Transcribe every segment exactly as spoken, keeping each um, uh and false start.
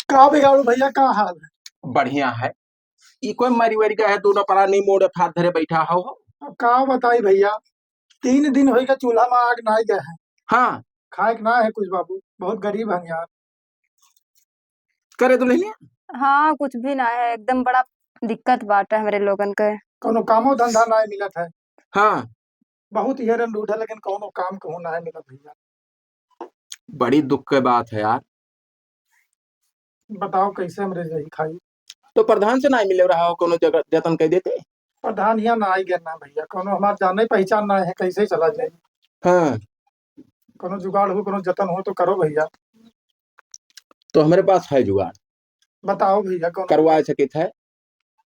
का बिगाड़ू भइया, का हाल है? बढ़िया है। ई कोई मरी वरी गए है, दोनों परानी मोड़ हाथ धरे बैठा हो। अब का बताई भइया, तीन दिन होइगा चूल्हा में आग नाई गए है। हाँ। खाए के ना है कुछ बाबू, बहुत गरीब हन यार। करे दुल्हनिया? हाँ, कुछ भी ना है, एकदम बड़ा दिक्कत बाटे हमरे लोगन के। कौनो कामो धंधा ना मिलत है। हाँ। बहुत हेरन लूट है, लेकिन कौनो काम कहूँ ना मिलत भइया। बड़ी दुख के बात है यार। बताओ कैसे हमरे रही खाई? तो प्रधान से ना मिले रहा हो, कौनो जगह जतन कह देते। प्रधान यहाँ ना आई गए ना भइया, कौनो हमार जाने पहचान ना है, कैसे चला जाए? हाँ। कौनो जुगाड़ हो, कौनो जतन हो तो करो भइया। तो हमरे पास है जुगाड़। बताओ भइया, कौन? करवा सकित है,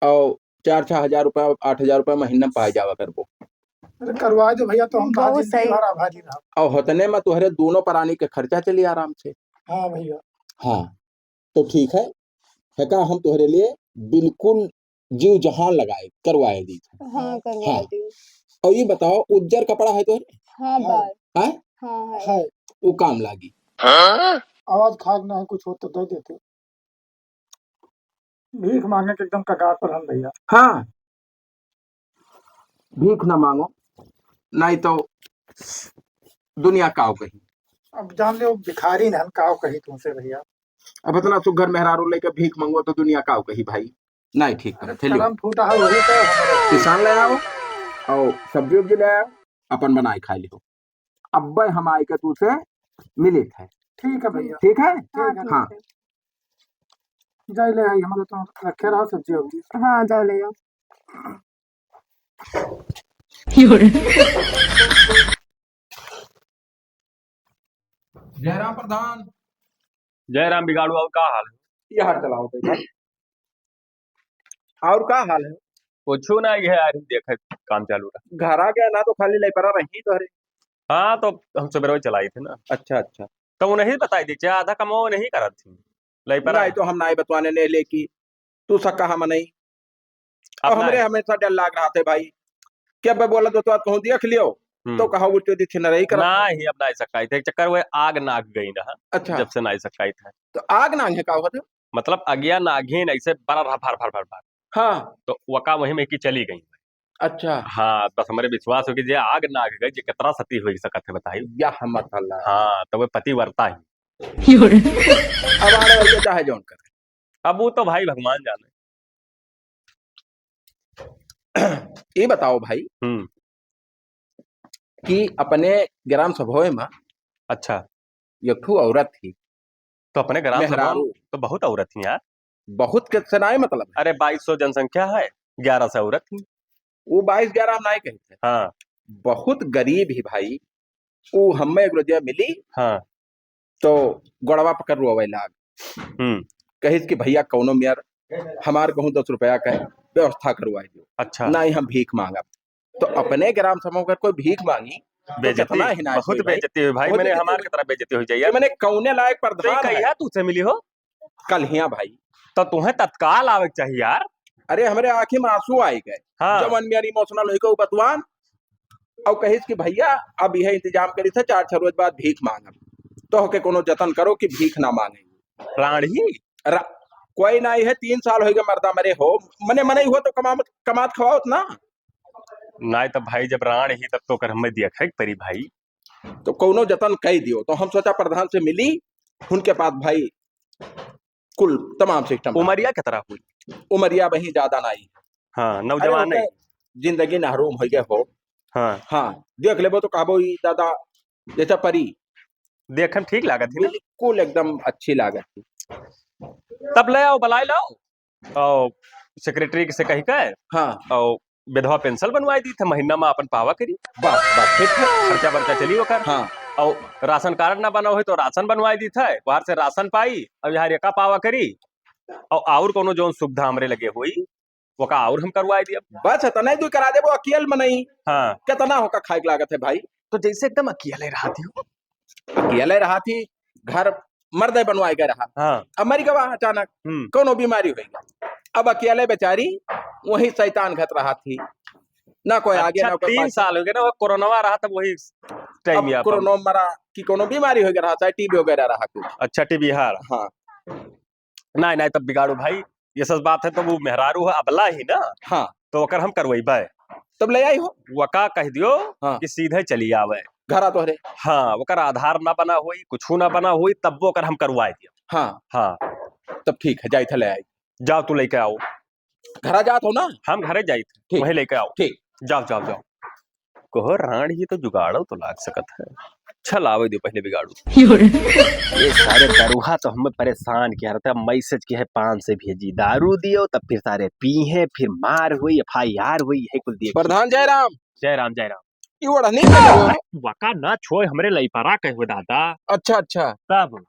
और चार छह हजार रुपया, आठ हजार रुपया महीना पाए जावा करबो। अरे करवा दो भइया, तो हम बहुत जिंदगी सही। भर आभारी रहब। और होतने में तोहरे दोनों परानी के खर्चा चली आराम से। हाँ भइया। हाँ, तो ठीक है, है का हम तोहरे लिए बिल्कुल जीव जहान लगाए, करवाए दी। हाँ, करवा हाँ। दो। और ये बताओ, उज्जर कपड़ा है तोहरे? हाँ, हाँ। बार। हैं? हाँ, है। है। वो काम लागी। आवाज खाक ना है, कुछ हो तो दे देते। भीख मांगे के एकदम कगार पर हम भइया। हाँ, भीख ना मांगो, नहीं तो दुनिया काव कही। अब जान ले, वो भिखारी न हम काव कही तुमसे भइया। अब इतना सुघर मेहरारू लेके भीख मांगो तो दुनिया काव कही भाई, नहीं ठीक अरे करत है। लियो। करम फूटा है, वही तो हमारे। पिसान ले आओ और सब्जी उब्जी ले आओ, अपन बनाए खा लियो। अब्बे हम आए के तू से मिलित है। ठीक है भइया। ठीक है? ठीक है। हाँ। जाए ले आई, हमारे तो रखे रहो सब्जी उब्जी। हाँ, जाओ ले जाओ। जयराम प्रधान। जयराम बिगाड़ू, और का हाल है? ये हाल चलाओ तो इधर। और का हाल है? कुछू ना, ये है, अरे देखे काम चालू रहा। घर आ गया ना तो खाली लई परा रही तो अरे। हाँ, तो हम सुबह चलाई थे ना। अच्छा, अच्छा। तो वो नहीं बताई दी, चाहे आधा कमाओ नहीं करत थी। लई परा नहीं है। तो हम नाई बतवाने ने लेकी, तू सक्का हम नहीं। अब अब हमरे नहीं। हमेशा डर लाग रहा थे भाई, कि अब बोला तो, तो कहूँ देख लियो, हम्म। तो कहा वो चोदी छिन रही कर। नहीं, अब नहीं सकाई थे, चक्कर वो आग नाग गई ना। अच्छा। जब से नहीं सकाई थे। तो आग नाग है का होता? मतलब अगिया नागिन ऐसे बरा रहा भर, भर, भर, भर। हाँ। तो वका वही में की चली गई। अच्छा। हाँ, बस हमरे विश्वास हो कि जे आग नाग गई, जे कितना सती हो सकत है बताई? या हम अल्लाह। हाँ, तो वो पतिव्रता ही। अब आड़े होके चाहे जौन करे। अब वो तो भाई भगवान जाने। ये बताओ भाई हम्म। कि अपने ग्राम सभा में अच्छा। एक ठो औरत थी। तो अपने ग्राम सभा में मेहरारू। तो बहुत औरत थी यार। बहुत के से नाय मतलब है। अरे बाईस सौ जनसंख्या है, ग्यारह सौ औरत थी। वो बाईस ग्यारह हम नाय कहते। हाँ। बहुत गरीब ही भाई। वो हमें एक रोजिया मिली। हाँ। तो गोड़वा पकड़ रोवे लाग। हम्म। कहिस कि भइया कौनो मेर हमार कहूँ दस रुपया का व्यवस्था करवाई दियो। अच्छा। नहीं हम भीख मांगब। तो अपने ग्राम सभा में अगर कोई भीख मांगी तो बेइज्जती, कितना हिनाज बहुत होई भाई। बेइज्जती हुई भाई, बहुत मैंने बेइज्जती हमार हुई। कितना बेइज्जती हो जाइए। तो मैंने कौने लायक तो प्रधान है। कहिया तू से मिली हो? कल हिया भाई। तो तुम्हें तत्काल आवे के चाहिए यार। अरे हमरे आँखी में आंसू आई गए। हाँ। जवन मेरी emotional हुई गए बतवान। और कहिस कि भइया अब यह इंतजाम करी था, चार छह रोज बाद भीख मांगब। तो होके कोनो जतन करो कि भीख ना मांगे। रांड़ी? रा-, कोई ना है, तीन साल हो गए मर्दा मरे हो, मने मने हो तो कमा-, कमात खवाओत ना। नाय तब भाई जब रांड़ ही तब तो कर हमें दिया खाए परी भाई। तो कौनो जतन कई दियो। तो हम सोचा प्रधान से मिली, उनके पास भाई कुल तमाम system। उमरिया के तरह हुई? उमरिया वही ज्यादा नाई। हाँ, अरे नौजवान ओके, है। जिंदगी नहरूम हो गए हो। हाँ। हाँ, देख लेबो तो कहबो ई दादा जैसा परी। देखम ठीक लागत ही ना? बिल्कुल एकदम अच्छी लागत ही। तब ले आओ, बुलाए लाओ। और secretary से कही के हाँ। और विधवा पेंशन बनवाई दी थे, महीना में अपन पावा करी। बस, बस, ठीक है। खर्चा बर्चा चली ओकर। हाँ। और राशन कार्ड ना बना हो तो राशन बनवाई दी थे, बाहर से राशन पाई, अब यहाँ रेका पावा करी। और, और कोनो जौन सुविधा हमरे लगे हुई, ओका और हम करवाई दिया। बस, इतना ही तू करा देबो, अकेल में नहीं। हाँ। कितना होका खाए के लागत है भाई? तो जैसे एकदम अकेले रहा थी। अकेले रहा थी, घर मर्दे बनवाए गए रहा। हाँ। अब मर गवा अचानक, हम्म। कोनो बीमारी हो गया। अब अकेले बेचारी वही शैतान घत रहा थी, ना कोई आगे, अच्छा, ना कोई तीन पाछे। साल हो गए ना, वो कोरोना रहा तब वही time अब यापन। कोरोना मरा कि कोनो बीमारी हो गया रहा, चाहे टीबी वगैरह रहा कुछ। अच्छा, टीबी हार। हाँ। नाहीं, नाहीं, तब बिगाड़ू भाई, ये सब बात है, तो वो मेहरारू है, अबला ही ना। हाँ। तो ओकर हम करवइबे। तब ले आई हो। वका कह दियो हाँ। कि सीधे चली आवे। घरा तोहरे। हाँ, ओकर आधार ना बना होई, कुछू ना बना होई, तब वो ओकर हम करवाए दियो। हाँ। हाँ। तब ठीक है, जाई था ले आई। जाओ, तू लेके आओ। घरा जात हो ना? हम घरे जाइत, ठीक। वहीं लेके आओ। ठीक। जाओ, जाओ, जाओ। कहो, राण ही तो जुगाड़ो तो लाग सकत है। चल, आवे दे पहले बिगाड़ू। यो रे। ये सारे दरुहा तो हमें परेशान किया रहता है। मैसेज किया है, पाँच सौ भेजी, दारू दियो, तब फिर सारे पी हैं, फिर मार हुई, एफ आई आर हुई, यही कुल दिए। प्रधान जयराम। जयराम, जयराम। ये ओढ़नी का हो? वका ना छोय, हमरे लइपरा कहे हुए दादा। अच्छा, अच्छा। तब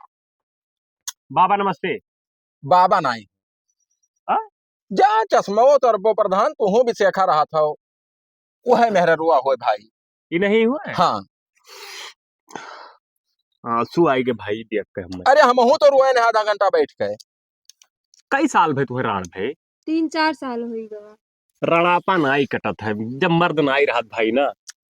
बाबा नमस्ते। बाबा नाई। हाँ? जा चश्मा वो तरबो प्रधान, तू भी सेखा रहा था। वो है मेहररुआ होय भाई। ई नहीं हुआ है? हाँ। आंसू आए के भाई देख के हमें। अरे हमहू तो रोए ने आधा घंटा बैठ के। कई साल भई तुहे राण भई? तीन चार साल होई गवा। रणापा नाई कटत है, जब मर्द नाई रहत भाई ना,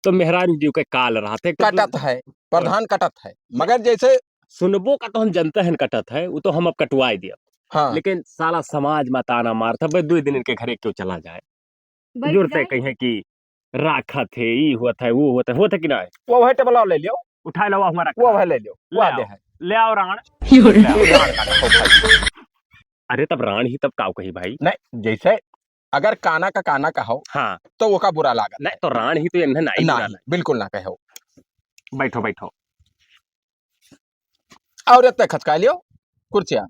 तो मेहरारू जीव के काल रहत है। कटत है, प्रधान कटत है, मगर जैसे सुनबो का तो हम जनते हैं कटत है, वो तो हम अब कटवाए दिया। हाँ। लेकिन साला समाज में ताना मारत है, भाई दो दिन इनके घरे क्यों चला जाए? बैठ जुरते जाए। कहीं कि राखत है, ई होत है, वो होत है, होत है कि ना? वो है टेबलवा ले लियो। उठाए लो, हमारा वो है ले लियो, ले वो आओ। दे है। ले आओ राण। यो रे। ले आओ राण का खाओ भाई। अरे तब राण ही तब काव कही भाई? नहीं, जैसे अगर काना का काना कहो, हाँ। तो वो का बुरा लागत नहीं, है। तो राण ही तो इन्हें नहीं बुरा नहीं, लागे। बिल्कुल ना कहो। बैठो, बैठो। और इतने खचका लियो कुर्सिया।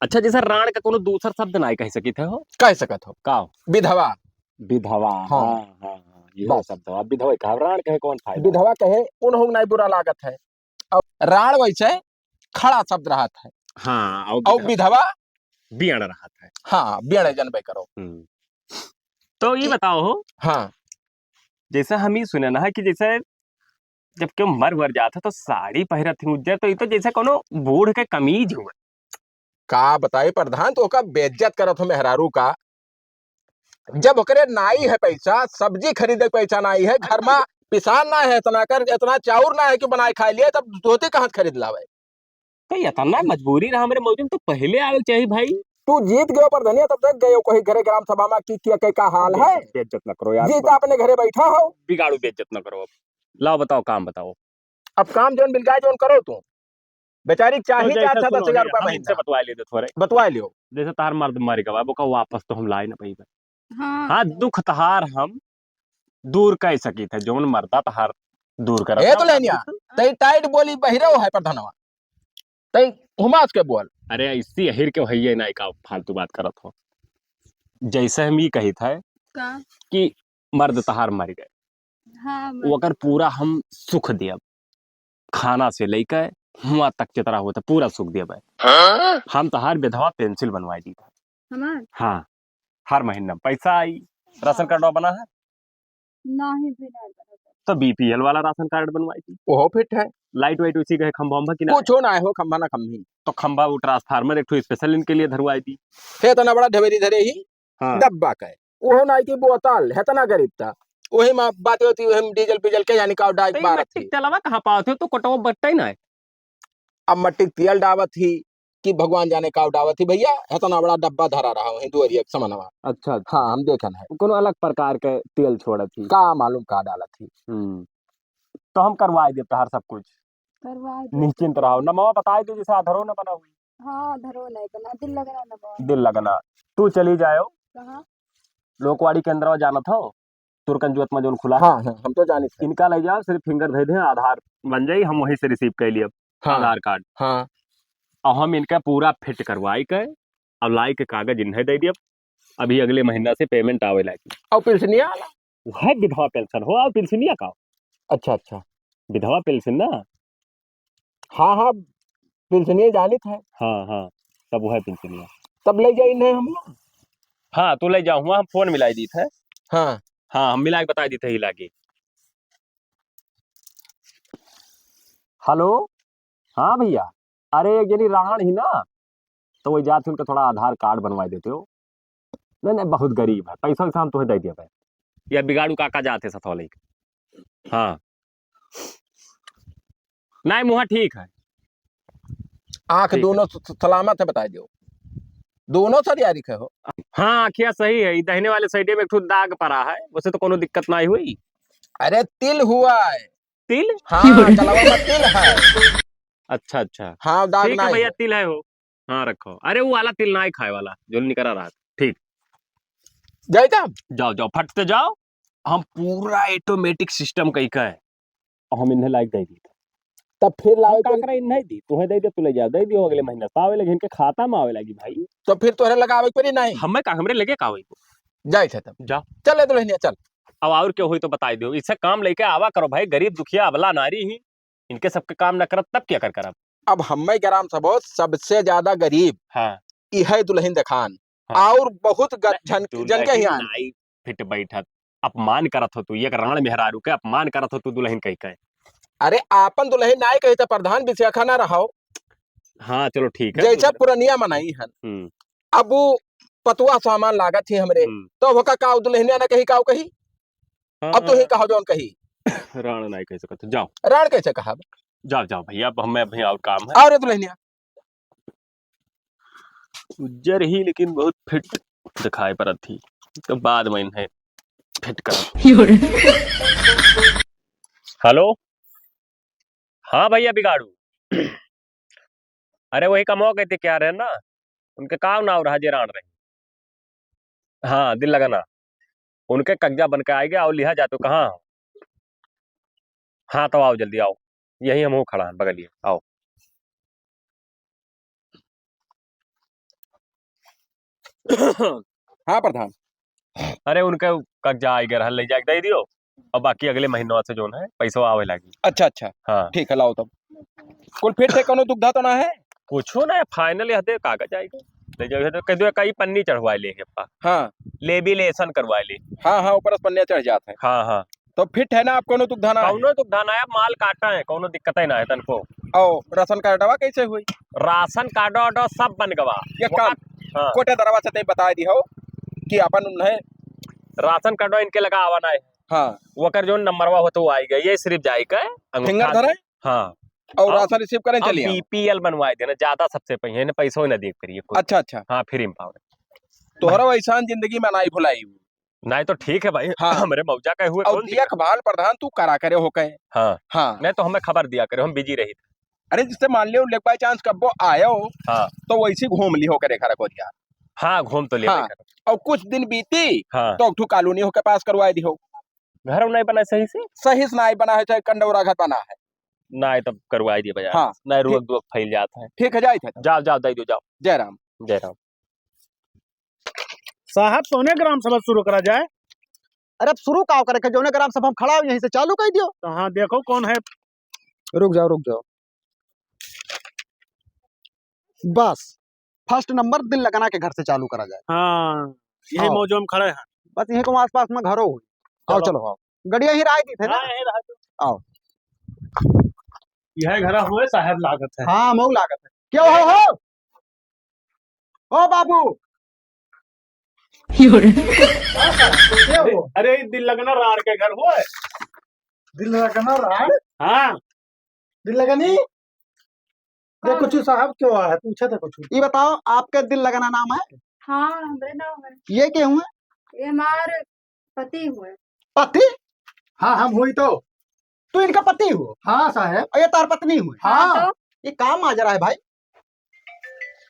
अच्छा, जैसे राण का कोनो दूसर शब्द नाई कह सकित है हो? कह सकत हो। का हो? विधवा। विधवा, हाँ। हाँ, हाँ, हाँ, ये बस। शब्द है। अब विधवा कहा, राण कहे कौन फायदा? विधवा कहे, उन्हों नाई बुरा लागत है। अब राण वैसे खड़ा शब्द रहत है। हाँ, और और विधवा? विधवा? बियण रहत है। हाँ, बियण जनबे करो। हम्म। तो ये कि बताओ हो, हाँ। जैसे हम ही सुने ना कि जैसे जब केहू मर वर जात है तो साड़ी पहिरत ही उज्जर, तो ई तो जैसे कोनो बूढ़ के कमीज हुए। का बताई प्रधान, तो ओका बेइज्जत करत हो मेहरारू का। जब ओकरे नाई है पैसा, सब्जी खरीदे के पैसा नाई है, घर में पिसान ना है इतना कर, इतना चाउर ना है कि बनाए खाए लिए, तब धोती कहाँ से खरीद लावे? तो इतना मजबूरी रहा हमरे मौजूद तो पहले आवे के चाहिए भाई। तू जीत गयो प्रधानिया, तब तक गयो कोई घरे ग्राम सभा में कि किया के का हाल है? बेइज्जत, बेइज्जत ना करो यार। जीत अपने घरे बैठा हो। बिगाड़ू, बेइज्जत ना करो। अब लाओ बताओ, काम बताओ। अब काम जौन बिलगाए जौन करो तू। बेचारी तो चाही जैसे चार था सुनो, दस हजार रुपया हम महीना। इनसे बतवा लेते थोड़े। बतवा लियो। जैसे तार मर्द मर गवा, ओका वापस तो हम लाई ना पाइबे। हाँ। हाँ, दुख तहार हम दूर कर सकी थे, जौन मर्दा तहार दूर करत ए तो ना, लेनिया, दुख। तई टाइट बोली बहिरे है प्रधानवा। तई हुमास के बोल। अरे, ऐसी अहिर के भैया ना का फालतू बात करत हो। जैसे हम ई कही थे का? कि मर्द तहार मर गए, हाँ, मर ओकर गए। पूरा हम सुख देब, खाना से लेके हुआ तक जितना होता पूरा सुख देब। हाँ? हम तहार विधवा पेंसिल बनवाई दी था। हमार? हाँ, हर महीना पैसा आई, राशन हाँ। कार्ड बना है? नहीं भी नहीं बना। तो बी पी एल वाला राशन कार्ड बनवाई थी। ओहो फिट है। लाइट वाइट उसी के खंभा उम्भा की ना? कुछ ना हो, खंभा ना खंभी। तो खंभा वो ट्रांसफार्मर एक ठो स्पेशल इनके लिए धरवाई थी। हे इतना बड़ा ढबेरी धरे ही, हाँ। डब्बा का है। ओहो नाई की बोतल, है इतना गरीब था। वही में बात होती, वही में डीजल पीजल के जाने का डाइक तो ये बार मट्टी थी। तेलवा कहाँ पावत हो? तो कोटवा बट्टा ही ना है। अब मट्टी तेल डावत ही कि भगवान जाने का डावत ही भैया, इतना बड़ा डब्बा धरा रहा है दुआरिया के समनवा। अच्छा, अच्छा। हाँ, हम देखन है। कोनो अलग प्रकार के तेल छोड़त ही। का मालूम का डालत ही। हम्म। तो हम करवाए देब तहार सब कुछ। करवाए देब। निश्चिंत रहो। नमवा बताए दो जैसे आधारो न बना हुई। हाँ, आधारो नहीं बना, दिल लगना नमवा। दिल लगना। तू चली जाओ। कहाँ? लोकवाड़ी केंद्रवा जानत हो? तुर्कन जोत में जौन खुला है। हाँ, हाँ, हम तो जानित है। इनका ले जाओ, सिर्फ फिंगर धइ दे, आधार बन जाई, हम वहीं से रिसीव कर लियब, हाँ, आधार कार्ड। हाँ। और हम इनका पूरा फिट करवाई के, और लाई के कागज इन्हें दे दियब। अभी अगले महीना से पेमेंट आवे लागी। और पेंशनिया वाला? वह विधवा पेंशन हो, और पेंशनिया का? अच्छा, अच्छा। विधवा पेंशन ना? हाँ, हाँ, पेंशनिया जानित है। हाँ, हाँ, तब वह पेंशनिया। तब ले जाई नहीं हम लोग? हाँ, तू ले जाओ, हुआ हम फोन मिलाई दीत है। हाँ। हाँ, हम मिला के बताई दीत है, ही लागी। हेलो, हाँ भैया, अरे एक जनी राण ही ना, तो वही जात उनका थोड़ा आधार कार्ड बनवाई देते हो। नहीं, नहीं, बहुत गरीब है, पैसा वैसा हम तुम्हें दे दिया भाई। या बिगाड़ू काका जाते सथौली के। हाँ, नहीं, मुहा ठीक है। आँख ठीक है। दोनों स-, स-, सलामत है, बताइ दियो। दोनों सरियारी के हो। हाँ, आँखिया सही है। ई दहिने वाले साइडे में एक ठो दाग पड़ा है, वैसे तो कोनो दिक्कत नाहीं हुई। अरे, तिल हुआ है। तिल? हाँ, गलवा में तिल है। अच्छा, अच्छा। हाँ, दाग ठीक है नाहीं भैया, है। तिल है हो। हाँ, रखो। अरे, वो वाला तिल नाहीं खाए वाला, जो निकरा रहा। ठीक। जाई तब? जाओ, जाओ, फट से जाओ। हम पूरा automatic system कई का है। हम इन्हें लाइक दे दी। तब फिर हम लावे का के करे, इन्हें दी, तुम्हें दे दे, तू ले जा, दे दियो अगले महीना। पावे लगे इनके खाता में आवे लगी भाई। तो फिर तोहरे लगावे के पड़ी नाहीं। हमें का, हमरे लगे का होई? जाई थे तब। जा। चल ए दुल्हनिया, चल। अब और क्या होई तो बताई दियो। इससे काम लेके आवा करो भाई, गरीब दुखिया अबला नारी ही, इनके सबके काम न करब तब क्या कर करब? अब हमें ग्राम सभा सबसे ज्यादा गरीब हाँ। इहे दुल्हन देखान। हाँ। और बहुत ग-, नहीं, झन-, दुल्हन जन के ही आन। नाई फिट बैठत। अपमान करत हो तू, एक राण मेहरारू के अपमान करत हो तू दुल्हन कह के। अरे, आपन दुल्हन नाई कही त प्रधान विशाखा ना रहो। हाँ, चलो ठीक है, जैसे दूसरा। पुरनिया मनाई हन। हम्म। अब वो पतुआ सामान लागत ही हमरे, हम्म। तो ओका का दुल्हनिया ना कही, का कही? हाँ, अब तू ही हाँ। कहो जौन कही। राण नाई कह सकत, जाओ। राण कैसे कहा? जाओ, जाओ भैया, अब हमें अभी और काम है। और दुल्हनिया? उज्जर ही लेकिन बहुत फिट दिखाई पड़त ही, तो बाद में इन्हें फिट कर। हेलो, हाँ भैया बिगाड़ू, अरे वही कमवा कहते क्या रहे ना, उनके का नाव रहा जे राण रहे, हाँ दिल लगाना, उनके कब्जा बन के आएगा और लिहा जातो कहाँ हो? हाँ तो आओ जल्दी आओ, यही हम खड़ा हैं बगलिए, आओ। हाँ प्रधान। अरे उनके कब्जा आएगा रहल, ले जाके दे दियो, और बाकी अगले महीनवा से जोन है पैसा आवे लागी। अच्छा अच्छा। हाँ। ठीक है, लाओ तब। कुल फिट है, कोनो दुविधा तो ना है? कुछो ना है, फाइनल यह दे कागज आएगा, ले जाओ, तो कह दो कई पन्नी चढ़वाए ले अपा। हाँ। लेबिलेशन करवाए ले। हाँ हाँ, ऊपर से पन्निया चढ़ जात है। हाँ हाँ। तो फिट है ना, आप कोनो दुविधा ना है? कौनो दुविधा ना है, माल काटा है, कौनो दिक्कत ही ना है तनको। और राशन कार्डवा कैसे हुई? राशन कार्डो ऑर्डो सब बन गवा। ये काम वक्त, हाँ। कोटेदरवा से तय बताए दी हो कि अपन उन्हें राशन कार्डो इनके लगा आवा ना है। हाँ। वकर जो नंबरवा होतो वो आई गई, ये सिर्फ जाई के अंगूठा फिंगर धरे? हाँ। और अब, राशन रिसीव करें, अब चलिए। बीपीएल बनवाए देना, ज्यादा सबसे पहिले, इन्हें पैसो ही ना दिए करिए कोई। अच्छा, अच्छा। हाँ, फ्री में पावे। तोहरा भाई। वैसान जिंदगी में नाई भुलाई। नाई तो ठीक है भाई, हाँ। हमरे मौजा के हुए और कौन दिक्कत? देखभाल प्रधान तू करा करे हो कहे। हाँ। हाँ। नहीं तो हमें खबर दिया करे, हम बिजी रही। अरे जिससे मान लियो लेक बाई चांस कब्बो आयो, हाँ। तो वैसी घूम ली हो करे घर को दिया। हाँ, घूम तो ले हाँ। भाई घर। और कुछ दिन बीती, हाँ। तो एक ठो कॉलोनी होके पास करवाए दी हो। घर नहीं बना सही से? सही से नहीं बना है, चाहे कंडौरा घर बना है। नहीं, तब करवाई दिए बाजार। हाँ, नहीं, रुअक ठीक। दुअक फैल जात है। ठीक है, जाइत है। जाओ, जाओ, दे दो, जाओ। जय राम। जय राम। साहब, कौने ग्राम सभा शुरू करा जाए? अरे, अब शुरू का करे के, जौने ग्राम सभा हम खड़ा हो, यहीं से चालू कर दियो। तो हाँ, देखो कौन है। रुक जाओ, रुक जाओ। बस, फर्स्ट नंबर दिल लगाना के घर से चालू करा जाए। हाँ, यही आओ। मौजो में खड़े हैं। बस यहीं को आसपास में घरो हो। आओ, चलो। चलो, आओ। गड़िया ही राय दी थे ना। हाँ, यही रहा तो। आओ। यह घर हुए साहब लागत है। हाँ, मऊ लागत है। क्या हो, हो? ओ बाबू। अरे, अरे, दिल लगना राड़ के घर हुए। दिल लगना राड़? हाँ। दिल लगनी? ये हाँ। कुछ साहब क्यों आया है? पूछा था कुछ। ये बताओ, आपके दिल लगाना नाम है? हाँ, हमरे नाम है। ये के हुए? ये हमार पति हुए। पति? हाँ, हम हुई तो। तू इनका पति हो? हाँ, साहब। और ये तार पत्नी हुए? हाँ। हाँ, तो? ये का माजरा है भाई?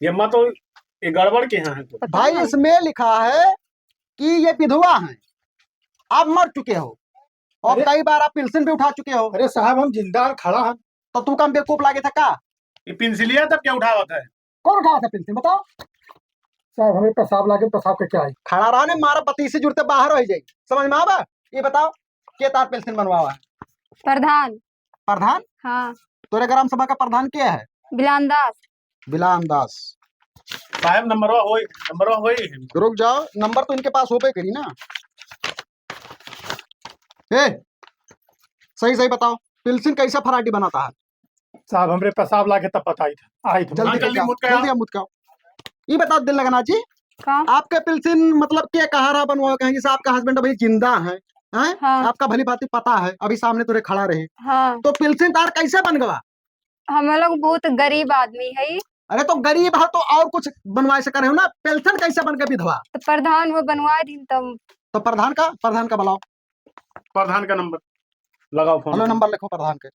ये मत हो, ये गड़बड़ के यहाँ है। भाई, हाँ। इसमें लिखा है कि ये विधवा हैं, आप मर चुके हो और अरे। कई बार आप पेंशन भी उठा चुके हो। अरे साहब, हम जिंदा हैं, खड़ा हैं। तो तू काम बेवकूफ लागे था का? ये पेंसिलिया तब क्या उठावत है? कौन उठावत है पेंसिल, बताओ? साहब, हमें पेशाब लागे, पेशाब के क्या है? खड़ा रहा ने, मारा पति से जुड़ते बाहर हो जाए, समझ में आवा? ये बताओ, के तार पेंसिल बनवावा है? प्रधान। प्रधान? हाँ। तोरे ग्राम सभा का प्रधान के है? बिलान दास। बिलान दास। साहब, नंबरवा होई, नंबरवा होई। रुक जाओ, नंबर तो इनके पास होबे करी ना। ए, सही सही बताओ, पेंसिल कैसा फराटी बनाता है? साहब, हमरे पेशाब लागे तब पता आई था, आई था। जल्दी हाँ, कर जल्दी आओ, मुतका जल्दी आओ। आओ, मुतका आओ। ये बताओ दिल लगाना जी, का? आपके पेंसिल मतलब के कहा रहा बनवा कहें, जैसे आपका हस्बैंड अभी जिंदा है, हैं? हाँ। आपका भली भांति पता है, अभी सामने तोरे खड़ा रहे। हाँ। तो पेंसिल तार कैसे बन गवा? हम लोग बहुत गरीब आदमी है। अरे तो गरीब है तो और कुछ बनवाए सके रहे हो ना, पेंशन कैसे बन के विधवा? तो प्रधान हो बनवाए दिन तब। तो प्रधान का, प्रधान का बुलाओ। प्रधान का नंबर लगाओ फोन हेलो, पे। नंबर लिखो प्रधान के।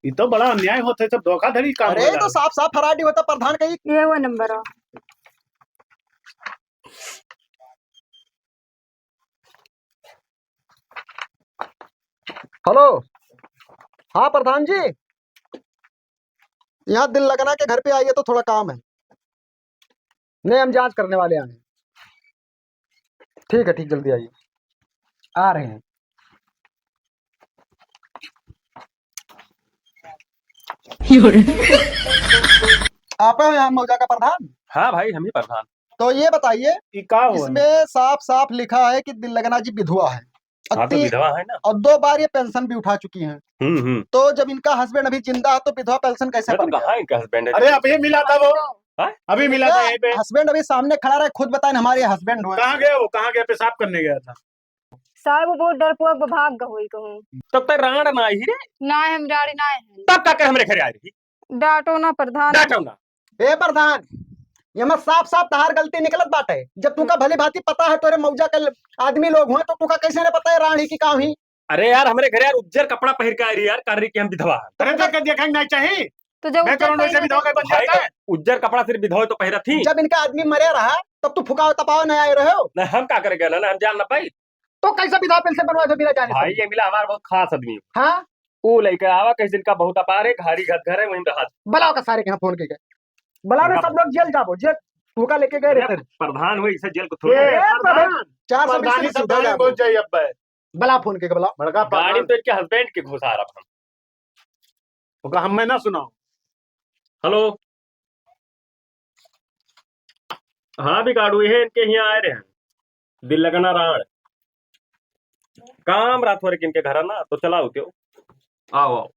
ई तो बड़ा अन्याय होत है, सब धोखाधड़ी काम अरे, होला। तो साफ साफ फराडी होता प्रधान का ही। ये वो नंबर हो। हेलो, हाँ प्रधान जी, यहाँ दिल लगना के घर पे आइए तो थोड़ा काम है। नहीं, हम जांच करने वाले आए हैं। ठीक है, ठीक, जल्दी आइए, आ रहे हैं। आप हो यहाँ मौजा का प्रधान? हाँ भाई, हम ही प्रधान। तो ये बताइए, ई का हुआ? इसमें साफ साफ लिखा है कि दिल लगना जी विधवा है। हाँ, तो अति-, विधवा है ना। और दो बार ये पेंशन भी उठा चुकी हैं। हम्म, हम्म। तो जब इनका हस्बैंड अभी जिंदा है, तो विधवा पेंशन कैसे नहीं, तो बन गया? कहाँ इनका हस्बैंड है? अरे, अभी मिला था वो। हाँ? अभी मिला था यहीं पे। हस्बैंड अभी सामने खड़ा रहे, खुद बताएं, हमारे हस्बैंड हुए। कहाँ गया वो? कहाँ गया? पेशाब करने गया था। साहब, वो बहुत डरपोक, वो भाग गए होई कहूँ। तब तक रांड ना आई रे। ना, हम रांड ना है। तब का के हमरे घरे आई रही? डांटो ना प्रधान। डांटो ना। ए प्रधान, ये में साफ साफ तहार गलती निकलत बाटे। जब तुका भली भांति पता है तोरे मौजा के आदमी लोग हुए, तो तुका कैसे न पता है रांड ही कि का हुई? अरे यार, हमरे घर यार उज्जर कपड़ा पहिर के आई रही यार, कर रही कि हम विधवा हैं। अरे तो के देखे नहीं चाहिए। तो जब मैं उज्जर कौन वैसे पहने विधवा के बन भाई, जाता तो है? उज्जर कपड़ा सिर्फ विधवा तो पहिरत ही। जब इनका आदमी मरे रहा, तब तू फुकाव तपाव नहीं आए रहे हो? नहीं, हम का करे गए ना, हम जान ना पाई। तो कैसे विधवा पेंशन बनवा दो बिना जाने भाई, से? ये मिला हमारा बहुत खास आदमी। हाँ? वो लइका आवा, कहीं जिनका बहुत अपार है, घारी घर, घर है, वहीं रहा। बुलाओ का सारे के यहाँ फोन के गए। बुलाओ ना, हाँ। सब लोग जेल जाबो, जेल धोखा लेके गए अरे, रहते हैं। प्रधान हुए, इसे जेल को थोड़ी ए, ए, प्रधान, प्रधान। चार सौ बीस प्रधानी में सब सीधा गाड़ी जाबो। पहुंच जाई अब। बुला फोन के, बुलाओ। बड़का गाड़ी प्रधान। तो इनके हस्बैंड के घुसा रहा हम। ओका हमें ना सुनाओ। हेलो। हाँ बिगाड़ू, ये इनके यहाँ आए रहे हैं। दिल लगना रांड। काम रात भर के इनके घर है ना, तो चलाओ क्यों? आओ, आओ।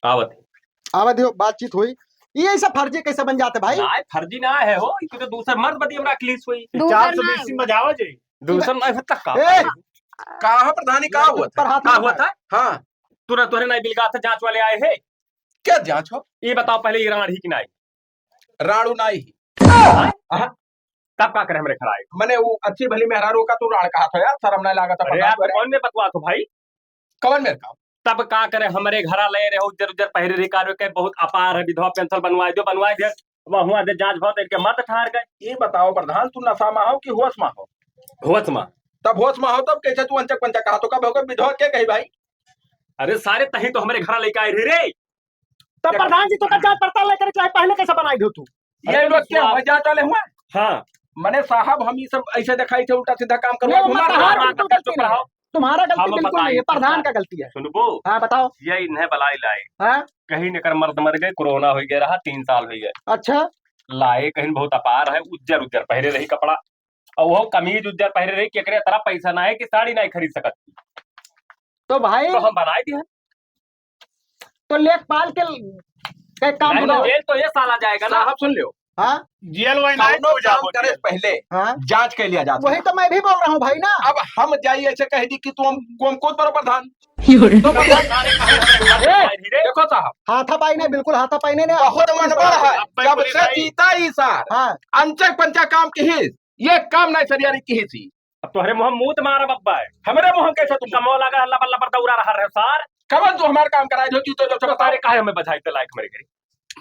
आवत है। आवत हो, बातचीत हुई। ये ऐसा फर्जी कैसे बन जाते भाई? ना, फर्जी ना है हो, इनको तो दूसर मर्द बदी हमरा अखिलेश हुई। दूसर चार सौ बीस ना। सिम बजावा जी। दूसर ना है, तक का? ए! का है प्रधानी, का ये हुआ तो था? पर हाथ का नहीं हुआ उठाए। था? हाँ। तुरंत तोहरे नाई बिलगा था, जांच वाले आए हैं। क्या जांच हो? ये बताओ पहले, ये रांड ही कि नाई? रांडू नाई ही। हाँ? हाँ। तब का करे हमरे घर आए? मने वो अच्छी भली मेहरारू का तू रांड कहा था यार, शर्म ना लागत है अरे प्रधान यार, तोरे? कौन में बकवास हो भाई? कौन मेरे का? तब का करे हमरे घरा ले रहे हो, उज्जर उज्जर पहिरे रही, कारो के बहुत अपार है, विधवा पेंशन बनवाए दो, बनवाए दे, वहाँ दे जांच भर इनके मत ठहर गए। ये बताओ प्रधान, तू नशा में हो कि होश में हो? होश में। तब होश में हो तब कैसे तू अंचक पंचक कहा तो कब होकर विधवा के कही भाई? अरे सारे तही तो हमरे घरा लेके आए रही रे। तब प्रधान जी तो का जांच पड़ताल लेकर चाहे पहले कैसे बनाई दो तू? ये अरे लोग तो क्या सुनाओ। हो जांच वाले हुए? हाँ। मने साहब हम ये सब ऐसे दिखाई थे उल्टा सीधा काम करवा नहीं, घुमा मतलब रहे हर हो। बिल्कुल गलती नहीं है। तुम्हारा गलती हम बिल्कुल बताई नहीं है, प्रधान का गलती है। सुनबो? हाँ, बताओ। ये इन्हें बलाई लाई। हाँ? कहीं न कर मर्द मर गए, कोरोना हो गया रहा, तीन साल हो गए। अच्छा। लाए कहीं बहुत अपार है, उज्जर उज्जर पहिरे रही कपड़ा। और वो कमीज उज्जर पहिरे रही, केकरे तरह पैसा ना है कि साड़ी नहीं खरीद सकत। तो भाई तो हम बनाए दिए। तो लेखपाल के, के काम नहीं, बनाओ। जेल तो ये साला जाएगा ना। साहब सुन लियो। हाँ? जेल वही नहीं कौनो तो जाओ काम करे जेल। पहले हाँ? जांच के लिया जाता वही है। तो मैं भी बोल रहा हूँ भाई ना। अब हम जाइए ऐसे कह दी कि तू हम, तू हम कूद पड़ो प्रधान। तो प्रधान, ए, देखो साहब। हाथापाई नहीं, बिल्कुल हाथापाई नहीं, नहीं, बहुत आपको मन बड़ा है। अब मैं जब बोली से भाई। जीता ही सार, हाँ। अंचक पंचक काम किहिस, ये काम नहीं सरियारी किहिस ही। अब तोहरे मुँह मूत मारब अब्बा। हमरे मुँह कैसे तुम? कमो लगा लबर लबर दौड़ा रहा रहे सार। कवन तू हमार काम कराए जो तू तो जब तो बताओ। सारे काहे हमें बजाई ते लायक मरे गए?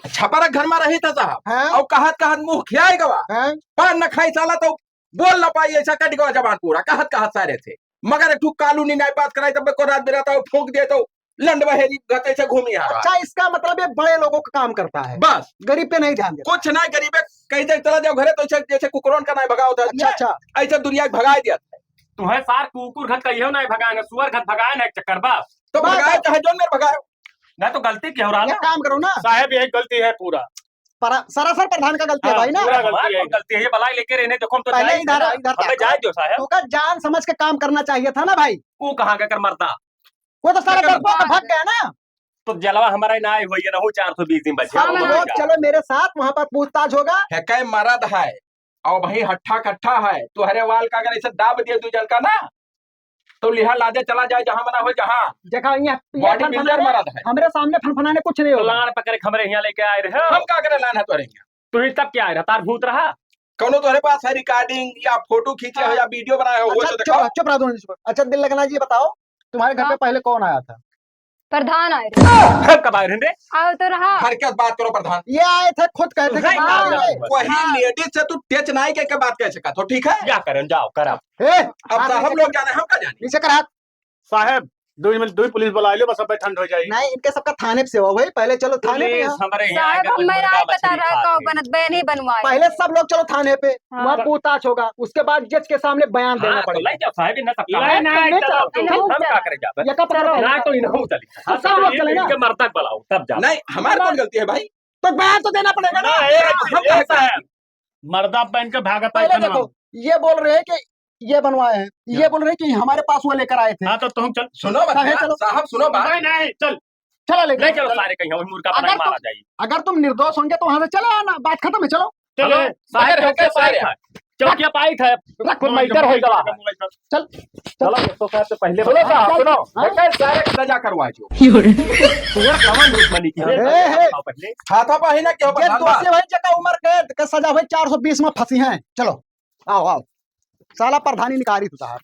छपरा घर में रही था साहब। हाँ? और कहत कहत मुँह खियाए गवा। हाँ? पान न खाई साला तो बोल न पाई, ऐसा कट गवा जबान पूरा, कहत कहत सारे थे। मगर एक ठू कानूनी न्याय पास कराई तब को रात बिराता फूंक दे तो लंड बहेरी गते से घूमी आ रहा। अच्छा, इसका मतलब ये बड़े लोगों का काम करता है। बस। गरीब पे नहीं ध्यान देता। कुछ नहीं, गरीब है, कहीं से चला जाओ घरे तो ऐसे जैसे कुकुरन का नहीं भगाओ था। अच्छा, अच्छा। ऐसे दुनिया के भगाए दिया। तुम्हें सार कुकुर घत कहियो नहीं भगाए, ना सुअर घत भगाए, ना एक चक्कर बस। तो बस, भगाए बस। चाहे जोन में भगाओ। ना तो गलती की हो रहा एक ना। काम करो ना। साहब, यही गलती है पूरा। पर-, सरासर प्रधान का गलती है हाँ, भाई ना। पूरा गलती हमारी है। कौन गलती है? ये बलाई लेके रहने, देखो हम तो पहले जाए इधर, ना। इधर हमें देखो। जाए दो साहब। तो का जान समझ के काम करना चाहिए था ना भाई। वो कहाँ का कर मरता? वो तो सारा डरपोक भाग गया ना। तो जलवा हमारा ही ना आई हुई है, रहू चार सौ बीस दिन बचे। साहब, रहू लोग चार। चलो मेरे साथ, वहाँ पर पूछताछ होगा। है कै मरद है और वही हट्ठा कट्ठा है, तो हरे वाल का अगर ऐसे दाब दिए दू जन का ना, तो लिहा लादे चला जाए, जहाँ मना होए, जहाँ। देखा, यहाँ, यहाँ body builder फनफनाने, मरद है। हमरे सामने फनफनाने कुछ नहीं होगा। लान पकड़ के हमरे यहाँ लेके आए रहे हो। हम का करे लान है तोरे यहाँ? तू ही तब क्या आए रहा? तार भूत रहा? कौनो तोहरे पास है recording या photo खींचे हो हाँ। या video बनाए हो, वो अच्छा, तो चुप दिखाओ। रह, चुप रह, दोनों चुप। अच्छा, दिल लगना जी, बताओ, तुम्हारे घर पे हाँ। पहले कौन आया था? प्रधान आए रहे। हम कब आए रहे रे? आओ तो रहा। हर क्या बात करो प्रधान। ये आए थे, खुद कहे थे कि नहीं, हाँ। नहीं, नहीं। वही हाँ। Ladies से तू touch नहीं के, के बात कह सका तो ठीक है? क्या करन जाओ, करब। ए, अब आप साहब ऐसे लोग कर-, जाने, हम का जाने? नीचे कर हाथ। साहब, दो मिनट, दो पुलिस बुला लो, बस अब ठंड हो जाए। नहीं, इनके सबका थाने पे सेवा हुई, पहले चलो थाने पे पुलिस यहाँ। हमारे यहाँ साहब, आके हम कुछ मेरा मुर्गा बता मछली रहा है, खा कहो के। बनत बयान ही बनवाए। पहले सब लोग चलो थाने पे, हाँ। वहाँ पूछताछ होगा, उसके बाद जज के सामने बयान देना हाँ, तो पड़ेगा। ले जाओ साहब, इन्हें सबका ले बयान। नहीं, ले चलो, जाओ, तुम, इन्हें हम उठा। क्या करे जाते? ये का पकड़ चलो। पाएगा? ना तो इन्हें चली। तो सब लोग चलेगा। इनके मर्दा को बुलाओ, तब जाओ। नहीं, हमारी कौन गलती है भाई? तो बयान तो देना पड़ेगा ना। ना, ए, हम ए, क्या साहब, मर्दा पहन के भागत है पहले खाना। देखो, ये बोल रहे हैं कि ये बनवाए हैं, ये क्या? बोल रहे हैं कि हमारे पास वो लेकर आए थे। हाँ, तो तुम चल। सुनो बात, साहब, चलो। साहब, सुनो बात। नहीं, नहीं, चल। चलो, लेके ले चलो चलो। सारे कहीं, वही मुर्गा बना के अगर मारा तुम, जाए। अगर तुम निर्दोष होंगे तो वहाँ से चले आना, बात खत्म है, चलो। चलो, चलो, सारे मगर चौकिया है, पाई सारे। था। चौकिया पाई था। रख, कोई मोबाइल मैटर का, होएगा मोबाइल वहाँ। का, मोबाइल का। चल, चलो, चल। एक सौ सात से पहले सुनो बता। साहब, सुनो। हाँ? बेटा, सारे सजा करवा जो। तोर कवन दुश्मनी की ए, हम ए। बताओ पहले। हाथा पाही ना क्यों ये बता दोषी बा? भाई जका उम्र के, के सजा भाई चार सौ बीस में फंसी हैं। चलो, आओ, आओ। साला प्रधानी निकारी तू साहब।